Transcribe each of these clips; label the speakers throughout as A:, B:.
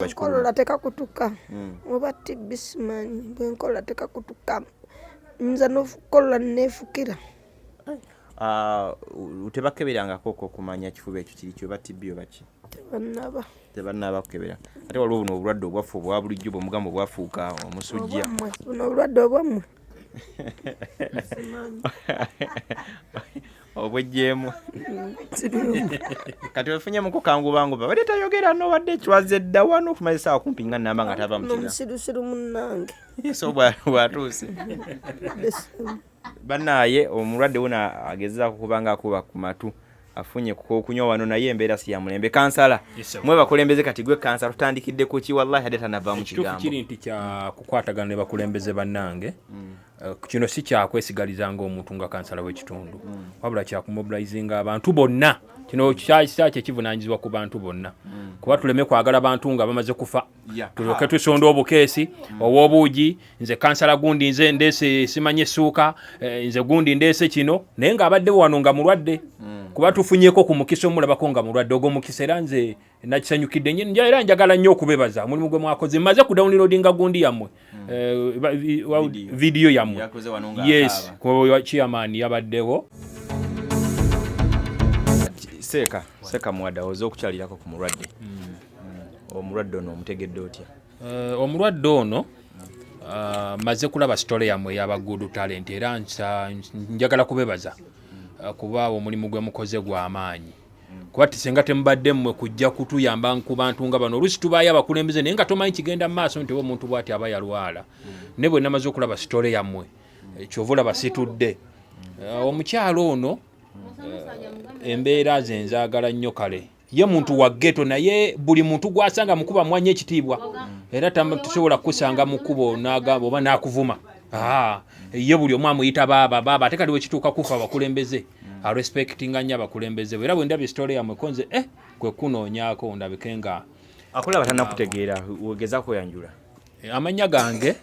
A: Nkolola tekakutuka. Oba TB simanyi, bwenkolola tekakutuka, nyinza nokukolola nefukira.
B: Ah, tebakeberangako okumanya kifuba ekyo kiri kyoba TB oba ki?
A: Tebanaba.
B: Tebanaba kukebera. Ate waliwo buno obulwadde obwaffe obwa bulijjo bwemugamba obwafuuka omusujja.
A: Buno obulwadde obwammwe.
B: Obwejjeemu. Kati ofunyemuko kangubanguba badde tayogera nowadde ekwaze dda wano okumala essaawa kumpi nga namba nga tava mu
A: Omusirusiru munnange.
B: So bwatuuse bannaaye omulwadde wona agezaako kubanga akuba ku matu afunye okunywa wano, naye embeera si ya mulembe. Kansala, mwe bakulembeze, kati gwe kansala tutandikidde ku ki? Wallahi adde tanava mu kigambo.
C: Kiri nti kya kukwatagana ne bakulembeze bannange. Kino si kyakwesigaliza ng'omuntu nga kansala w'ekitundu, wabula kyakumobilizinga abantu bonna. Kino kyakisa kye kivunaanyizibwa ku bantu bonna, kuba tuleme kwagala bantu nga bamaze kufa, tulyoke tusonda obukeesi ow'obuugi. Nze kansala gundi, nze ndeese simanye essuuka, nze gundi ndeese kino, naye ng'abadde wano nga mulwadde. Kuba tufunyeko ku mukisa omulabako nga mulwadde, ogwo mukisa, era nze nakisanyukidde nnyo, era njagala nnyo okubebaza omulimu gwe mwakoze. Mmaze ku downloadinga gundi yammwe, vidiyo yammwe. Yes, chairman yabaddewo.
B: Seeka, Seeka Muwada, oza okukyalirako ku mulwadde. Omulwadde ono omutegedde otya?
C: Omulwadde ono, maze kulaba story yammwe eyaba Good Talent, era njagala kubebaza, kuba omulimu gwe mukoze gw'amaanyi, kuba tisenga temubadde mmwe kujja kutuyamba ku bantu nga bano. Oluusi tubaayo abakulembeze naye nga tomanyi kigenda mu maaso nti oba omuntu bw'ati aba yalwala. Naye bwe namaze okulaba story yammwe, kyova olaba situdde. Omukyalo ono, embeera ze nzaagala nnyo. Kale ye muntu wa ghetto, naye buli muntu gwasanga mukuba mwanya ekitiibwa, era tusobola kukusanga mu kkubo n'agamba oba n'akuvuma. Ah, ye buli omu amuyita baaba, baaba. Ate kali wekituuka kufa abakulembeze, arespectinga nnyo abakulembeze bwe. Era bwe ndabye story yammwe, ko nze kwe kunoonyaako ndabike nga
B: Akulaba tanakutegeera, wegeza kweyanjula.
C: Amannya gange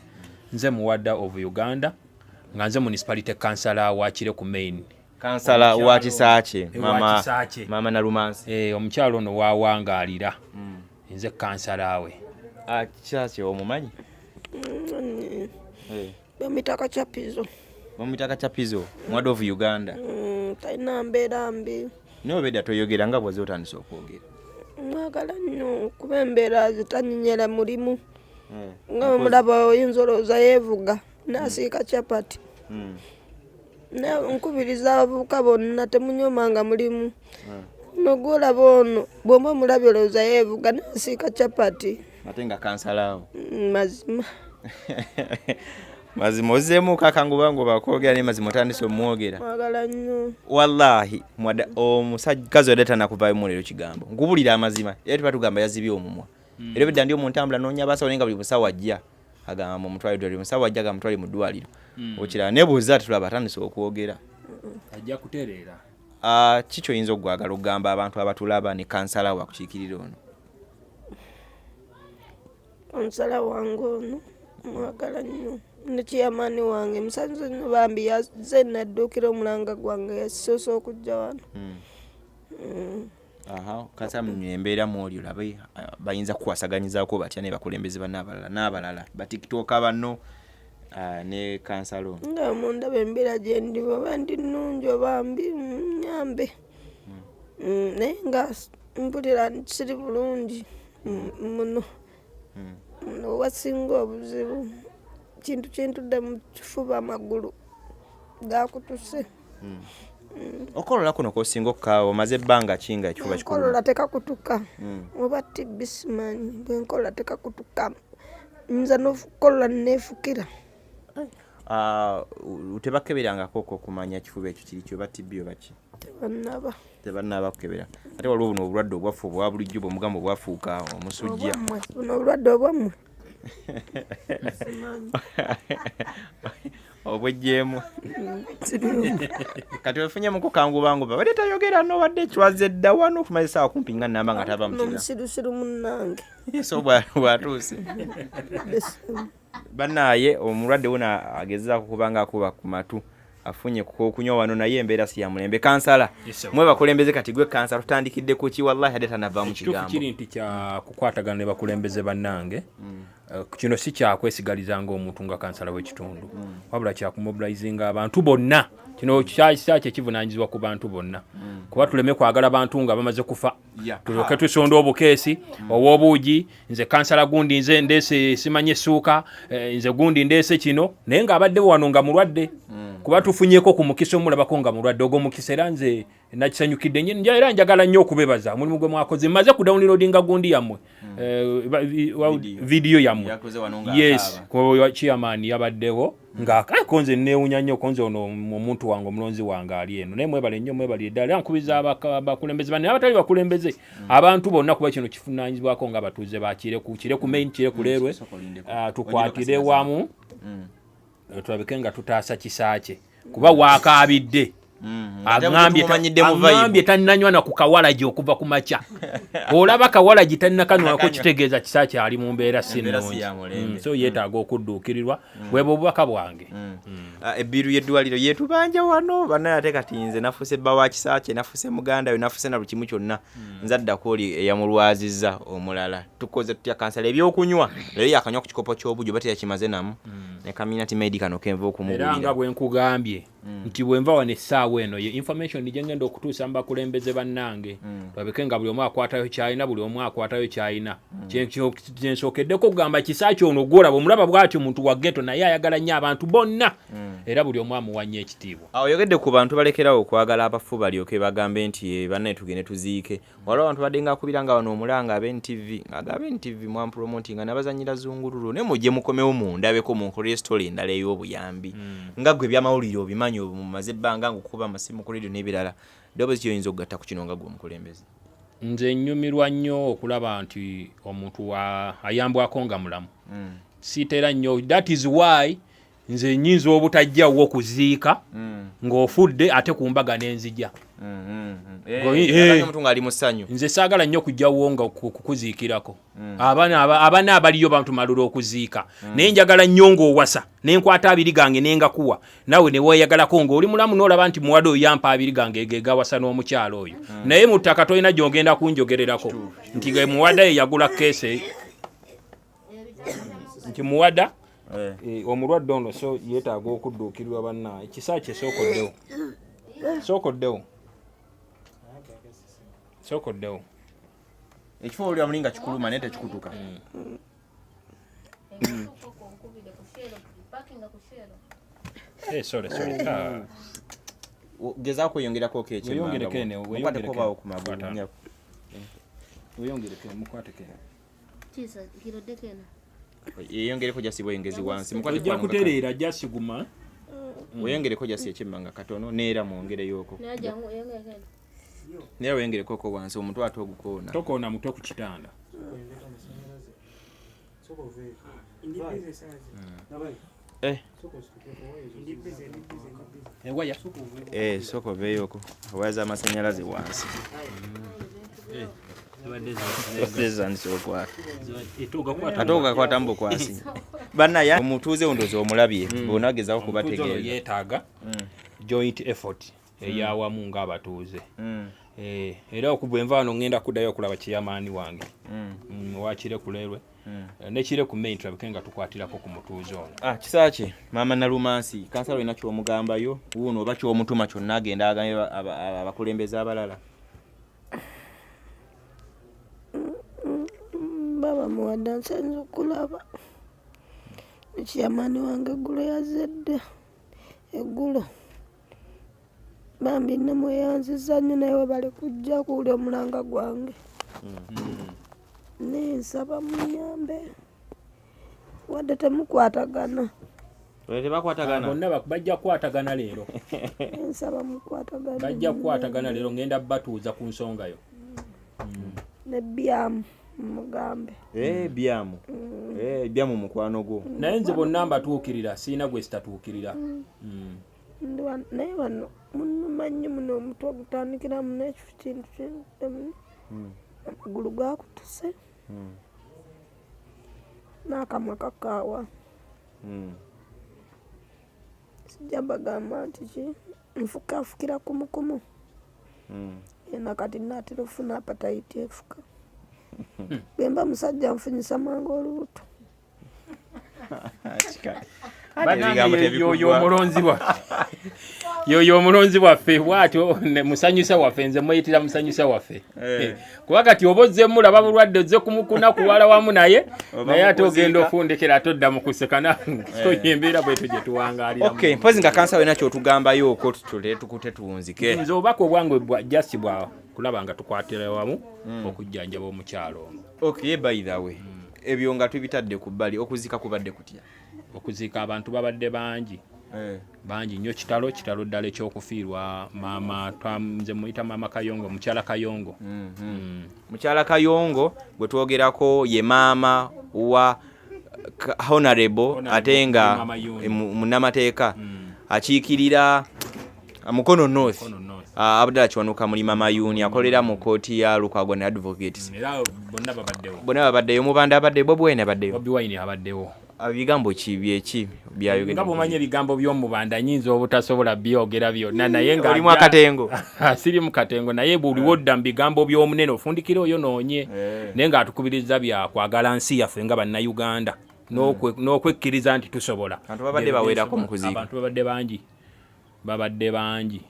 C: nze Muwada of Uganda, nga nze municipality councillor wa Kireku Main.
B: Kansala wa Kisaakye.
C: Wa
B: mama.
C: Kisaakye.
B: Mama Nalumansi.
C: Omukyalo ono wawangaalira, nze kansala we.
B: Ah, Kisaakye omumanyi?
A: Bamuyita Kachapizo.
B: Bamuyita Kachapizo, Muwada of Uganda.
A: Talina mbeera mbi.
B: Naye obedda toyogera nga bwoze otandise okwogera.
A: Mwagala nnyo kuba embeera zitanyinyera mulimu. Nga bwemulaba, oyinza olowooza yeevuga n'asiika capati. Naye nkubiriza abavubuka bonna, temunyomanga mulimu. Ono gwolaba ono, bw'oba omulabye olowooza yeevuga n'asiika capati.
B: Ate nga kansala awo.
A: Mazima.
B: Mazima ozzeemu kakanguba nga obakwogera, naye mazima otandise omwogera.
A: Mwagala nnyo.
B: Wallahi mwada omusajja wadde tanakuvayo leero kigambo, nkubulira amazima, era tuba tugamba yazibye omumwa. Era obedda ndi omuntambula noonya basawo, naye nga buli musawo ajja agamba mumutwale ddwaliro, musawo ajja agamba mutwale mu ddwaliro. Okiraba nebuuza ati tulaba atandise okwogera.
C: Ajja kutereera.
B: Ah, ki kyoyinza okugwagala okugamba abantu abatulaba ne kansala wakukiikirira ono?
A: Kansala wange ono mwagala nnyo, ne chairman wange musanze nnyo bambi, yazze nadduukira omulanga gwange, yasoose okujja wano.
B: Aha, kansala munywa embeera mwoli olabe, ah, bayinza kukwasaganyizaako batya ne bakulembeze banno abalala n'abalala batiktoka banno, ah, ne kansala ono?
A: Nga mundaba embeera gye ndi, oba ndi nnungi oba mbi, nyambe. Naye nga mpulira siri bulungi muno. Muno wasinga obuzibu kintu kintudde mu kifuba, amagulu gakutuse.
B: Okolola kuno kosinga okukaaba, omaze ebbanga ki nga ekifuba kikuluma?
A: Nkolola tekakutuka. Oba TB simanyi, bwenkolola tekakutuka, nyinza nokukolola nefukira.
B: Ah, tebakeberangako okumanya kifuba ekyo kiri kyoba TB oba ki?
A: Tebanaba.
B: Tebanaba kukebera. Ate waliwo buno obulwadde obwaffe obwa bulijjo bwemugamba obwafuuka omusujja.
A: Obwammwe buno obulwadde obwammwe.
B: Obwejjeemu. Kati ofunyemuko kangubanguba badde tayogera nowadde ekwaze dda wano okumala essaawa kumpi nga namba nga tava mu kigambo.
A: Omusirusiru munnange.
B: So bwatuuse bannaaye omulwadde wona agezaako kubanga akuba ku matu. Afunye kukunywa wano naye embeera si ya mulembe. Kansala,
C: Yes, sir.
B: mwe bakulembeze, kati gwe kansala tutandikidde ku ki? Wallahi ate tanavaamu
C: Ekituufu
B: kigambo.
C: kiri nti kyakukwatagana ne bakulembeze bannange. Kino si kyakwesigaliza ng'omuntu nga kansala w'ekitundu, wabula kyakumobilizinga abantu bonna. Kino kyakye kivunaanyizibwa ku bantu bonna, kuba tuleme kwagala bantu nga bamaze kufa, tulyoke tusonda obukeesi ow'obuugi. Nze kansala gundi, nze ndeese simanye essuuka, nze gundi ndeese kino, naye ng'abadde wano nga mulwadde, kuba tufunyeko ku mukisa omulabako nga mulwadde. Ogwo mukisa, era nze nakisanyukidde era njagala nnyo okubebaza omulimu gwe mwakoze. Mmaze ku downloadinga gundi yammwe,
B: Video.
C: Video yammwe.
B: Yakoze wano nga
C: Yes.
B: akaaba.
C: Ko chairman yabaddewo nga konze neewunya nnyo, konze ono omuntu wange, omulonzi wange ali eno. Naye mwebale nnyo, mwebale ddala. Era nkubiza abakulembeze banne, abatali bakulembeze, abantu bonna, kuba kino kifunaanyizibwako nga abatuuze ba Kireku, Kireku Main, Kireku Lerwe.
B: Sooka olindeko.
C: Tukwatire
B: Ojja
C: wamu, tulabike nga tutaasa Kisaakye, kuba wakaabidde. Aŋambye
B: Tumumanyidde mu vibe.
C: Aŋambye tannanywa na ku kawalagi okuva ku makya. Olaba kawalagi tannakanywako,
B: Takanywa.
C: kitegeeza Kisaakye ali mu mbeera si
B: Embeera si
C: nnungi.
B: ya mulembe.
C: So yeetaaga okudduukirirwa. Bwebwe obubaka bwange.
B: Ah, ebbiru y'eddwaliro yetubanja wano bannaye. Ate kati nze nafuuse bba wa Kisaakye, nafuuse muganda we, nafuuse na buli kimu kyonna. Nze addako oli eyamulwazizza omulala. Tukoze tutya, kansala? Ebyokunywa leero yakanywa ku kikopo ky'obugi oba teyakimaze namu ne kamina timaidi kano kenva
C: Era nga
B: okumugulira.
C: bwe nkugambye nti bwenva wano essaawa eno, ye information gye ngenda okutuusa mu bakulembeze bannange, tulabike nga buli omu akwatayo kyalina, buli omu akwatayo kyalina. Kyensookeddeko okugamba, Kisaakye ono gwolaba omulaba bw'atyo, muntu wa ghetto, naye ayagala nnyo abantu bonna, era buli omu amuwa nnyo ekitiibwa.
B: Awo oyogedde ku bantu balekerawo okwagala abafu balyoke bagambe nti, "Eh, bannaye, tugende tuziike." Waliwo abantu badde ngaakubira nga wano omulanga abe NTV, ng'agamba NTV mwampromotinga nabazanyira zungululu, naye mujje mukomewo mundabeko munkolere story endala ey'obuyambi. Nga gwe ebyamawulire obimanyi, mumaze ebbanga ngaokuba amasimu ku radio n'ebirala, ddoboozi kyoyinza okugatta ku kino nga gwe omukulembeze?
C: Nze nnyumirwa nnyo okulaba nti omuntu ayambwako nga mulamu. Siitera nnyo, that is why nze nyinza obutajjawo okuziika ng'ofudde, ate ku mbaga n'enzija.
B: Omuntu ng'ali mu ssanyu.
C: Nze saagala nnyo okujjawo nga kukuziikirako. Abaana abaliyo bantumalula okuziika, naye njagala nnyo ng'owasa nenkwata abiri gange nengakuwa, naawe neweeyagalako ng'oli mulamu, n'olaba nti muwade oyo yampa abiri gange ge gawasa n'omukyalo oyo. Naye mu ttaka tolina gy'ogenda kunjogererako nti ge muwada ye yagula keese, nti muwada. Omulwadde ono so yeetaaga okudduukirirwa. Banna, ekisa kye, sookoddewo, sookoddewo, sookoddewo.
B: Ekifo olira muli nga kikuluma naye tekikutuka.
C: Sorry, sorry. Ah.
B: Gezaako kweyongerako.
C: Weeyongereko eno, weeyongereko.
B: Ekyemmangamukwateko ku magulu.
C: Kwata.
B: Nyabo.
C: Weyongereko, mukwateko.
D: Kisa kiroddeko eno.
B: Yeyongereko just bweyongezi wansi.
C: Ojja kutereera, jasiguma.
B: Weyongereko just ekyemmanga katono, neera mwongereyoko.
D: Naye jangu yongereko eno.
B: Neera weyongerekoko wansi, omutwe ate ogukoona.
C: Tokoona mutwe ku kitanda. Ewaya.
B: Sooka oveeyoko, waya z'amasanyalaze wansi zandise okwaka, ate ogakwata mu bukwasi. Bannaya, omutuuze ndowooza omulabye, bonna gezaako kubategeeza.
C: Yeetaaga joint effort eyawamu ng'abatuuze. Era okuva enva wano ngenda kuddayo okulaba chairman wange owakire kuleerwe nekire ku main, tulabike nga tukwatirako ku mutuuze ono.
B: Ah, Kisaakye, maama Nalumansi, kansala olina kyomugambayo wuuno oba kyomutuma kyonna agenda agambe abakulembeze abalala?
A: Baba muwadde, nsenza okulaba chairman wange eggulo yazedde eggulo. Bambi namweyanziza nnyo, naye webale kujja kuwulira omulanga gwange. Nensaba munyambe wadde temukwatagana.
B: Tebakwatagana.
C: Bonna bajja kukwatagana leero.
A: Nsaba mukwatagana.
C: Bajja kukwatagana leero, ngenda batuuza ku nsonga yo.
A: Nebyamu mugambe.
B: Eh, byamu. Byamu mukwano gwo.
C: Naye nze bonna mbatuukirira, siina gwe sitatuukirira.
A: Naye wano munuma nnyo muno, omutwe ogutandikiramu n'ekifu kintu kintu, amagulu gakutuse n'akamwa kakaawa. Sijja bagamba nti ki nfuka afukira kumukumu. Ena kati naatera okufuna apatayiti efuka. Bwemba musajja nfunyisa mangu olubuto.
C: Yoyo omulonzi waffe, yoyo omulonzi waffe bwatyo musanyusa waffe, nze mweyitira musanyusa waffe. Eh. Kuba kati oba ozzeemu laba bulwadde, ozze kumukuna kuwala wamu naye naye ate ogenda ofundikira ate odda mu kuseka so eh. Embeera bwetyo gye tuwangaalira.
B: Okay, mpozi nga kansa wena kyotugambayo okwo tutule tukute tuwunzike.
C: Nze obubaka obwange bwa just bwa kulaba nga tukwatira wamu okujjanjaba omukyalo ono.
B: Okay, by the way, ebyo nga tubitadde ku bbali, okuziika kubadde kutya?
C: Okuziika abantu babadde bangi. Bangi nnyo. Kitalo, kitalo ddala ekyokufiirwa maama. Nze muyita maama Kayongo, mukyala Kayongo.
B: Mukyala Kayongo gwe twogerako ye maama wa honorable, ate nga munnamateeka akiikirira Mukono North, Abdallah Kiwanuka Mulima Mayuni, akolera mu kooti ya Lukwago ne Advocates.
C: Era bonna babaddewo.
B: Bonna babaddeyo. Mubanda abaddeyo, Bobi Wine abaddeyo.
C: Bobi Wine abaddewo.
B: Ebigambo ki byeki byayogedde?
C: Nga bw'omanyi, ebigambo by'omubanda nyinza obutasobola byogera byonna, naye nga
B: Olimu akatengo?
C: Siri mu katengo, naye buli wodda mu bigambo by'omunene ofundikira oyo noonye. Naye ng'atukubiriza bya kwagala nsi yaffe nga Bannayuganda n'okwekkiriza nti tusobola.
B: Abantu babadde bawerako mu kuziika.
C: Abantu babadde bangi, babadde bangi.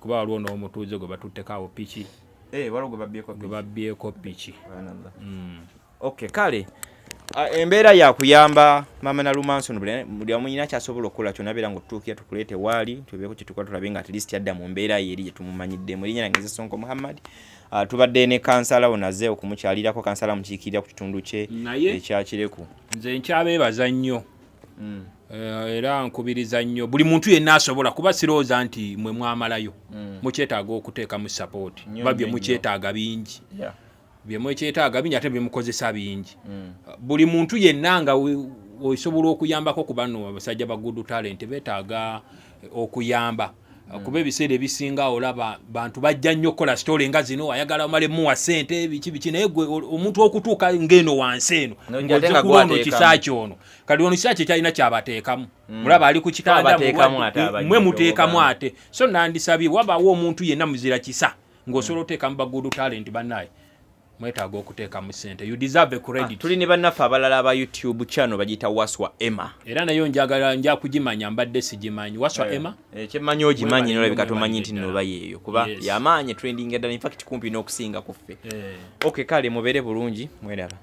C: Kuba waliwo n'omutuuze gwe batutteko awo piki.
B: Eh, waliwo gwe babbyeko?
C: Gwe babbyeko piki.
B: Okay, kale embeera yakuyamba mama Nalumanso, buli omu yina kyasobola okukola kyonna, beera ngaotutuukira tukuleete waali tubeeko kyetukola, tulabe nga at least adda mu mbeera ye eri gye tumumanyiddemu. Erinnya lange nze Sonko Muhammad. Tubadde ne kansala onaze okumukyalirako, kansala mukiikirira ku kitundu kye
C: Naye
B: ekyakireku.
C: Nze nkyabeebaza nnyo. Era nkubiriza nnyo buli muntu yenna asobola, kuba sirowooza nti mwe mwamalayo. Mukyetaaga okuteekamu support.
B: Nnyo,
C: ba bye
B: nnyo,
C: mukyetaaga bingi, bye mwekyetaaga bingi, ate byemukozesa bingi. Buli muntu yenna nga osobola okuyambako ku bano abasajja ba Good Talent, beetaaga okuyamba, kuba ebiseera ebisinga olaba bantu bajja nnyo okukola story nga zino, ayagala omale muwa ssente biki biki, naye gwe omuntu okutuuka ng'eno wansi eno
B: N'ojja ate
C: ng'ozze
B: nga
C: kuba ono
B: gwateekamu.
C: kisa kyono, kati ono kisa kye kyalina kyabateekamu, mulaba ali ku kitanda.
B: Twabateekamu
C: Mulwadde,
B: ate abajja
C: mwe muteekamu
B: ky'obugamba.
C: ate. So nandisabye wabaawo omuntu yenna muzira kisa ng'osobola oteekamu ba Good Talent bannaye, mwetaaga okuteekamu ssente, you deserve a credit.
B: Tuli ne bannaffe abalala aba YouTube channel bagiyita Waswa Emma.
C: Era nayo njagala nja kugimanya, mbadde sigimanyi, Waswa Emma.
B: Kyemmanyi ogimanyi, nolabika
C: Mwebale
B: tomanyi nti
C: ddala.
B: nnoba yeeyo kuba yamaanyi trending eddala, infact kumpi n'okusinga ku ffe. Okay, kale mubeere bulungi, mweraba.